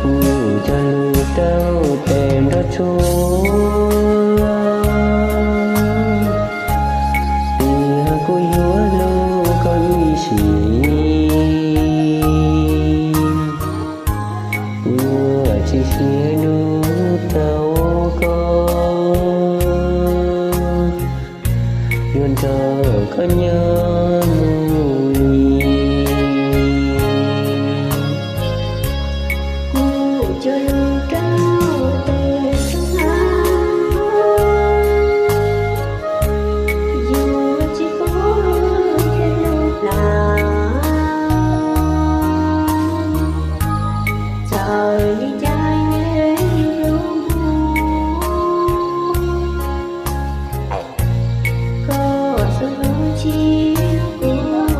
Kuv cog lus rau tes nrog tsuag, es kuv yuav hlub koj ib sim, yuav tsis sim hlub rau koj. Yuav nrog koj nyob mus li. Kuv cog lus rau tes tsuag, yuav tsis pub thiaj lub plam, txawm li cas nyob ib lub ntuj, koj txoj hlub tsis hlub kuv los.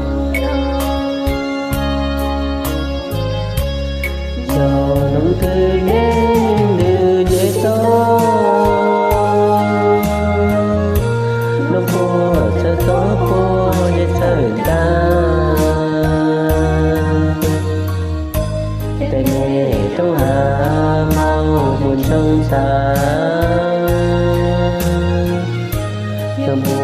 Yog hnub twg deb ntws nce toj, noj puas txhawj tob puas dej txhawj tag, tej me roob hav maum puas ntsoog tag, yog npua